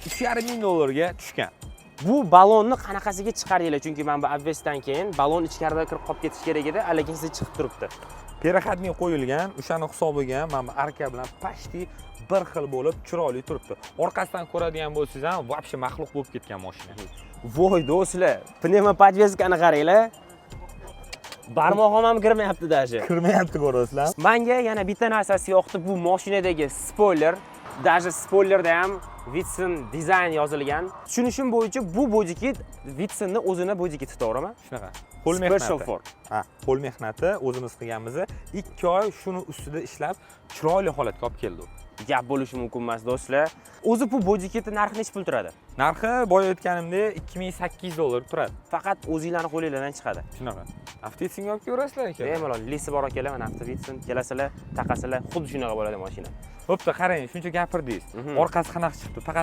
3,5 ming dollarga tushgan. Bu balonni qanaqasiga chiqardinglar? Chunki mana bu обвес dan keyin balon ichkarida kirib qolib ketishi kerak edi, lekin sizda chiqib turibdi. Переходный qo'yilgan, o'shani hisobiga mana bu arka bilan почти bir xil bo'lib, chiroyli turibdi. Orqasidan ko'radigan bo'lsangiz ham, вообще maxluq bo'lib ketgan mashina. Voy, do'stlar, пневмоподвеска ni qaranglar. Barmog'im ham kirmayapti даже. Kirmayapti, ko'rasizlar. Manga yana bitta narsasi yoqdi bu mashinadagi spoiler. Даже spoilerda ham Vitson Design yozilgan. Tushunishim bo'yicha, bu body kit Vitsonni o'zini body kiti, to'g'rimi? Shunaqa. Qo'l Special mehnati. for. Ha, qo'l mehnati, o'zimiz qilganmiz. 2 oy shuni ustida ishlab, chiroyli holatga olib keldi u. Gap bo'lishi mumkin emas, do'stlar. O'zi bu body kitni narxi nechi pul turadi? Narxi, boya aytganimdek, 2800 dollar turadi. Faqat o'zinglarni qo'linglardan chiqadi. Shunaqa. Avtotsinga olib kelaverasizlar, aka. Bemalol лист i bor akalar, mana Avtovitson kelasizlar, taqasizlar, xuddi shunaqa bo'ladi mashina. Bo'pti, qarang, shuncha gapirdingiz. Orqasi qanaqa chiqdi? Faqat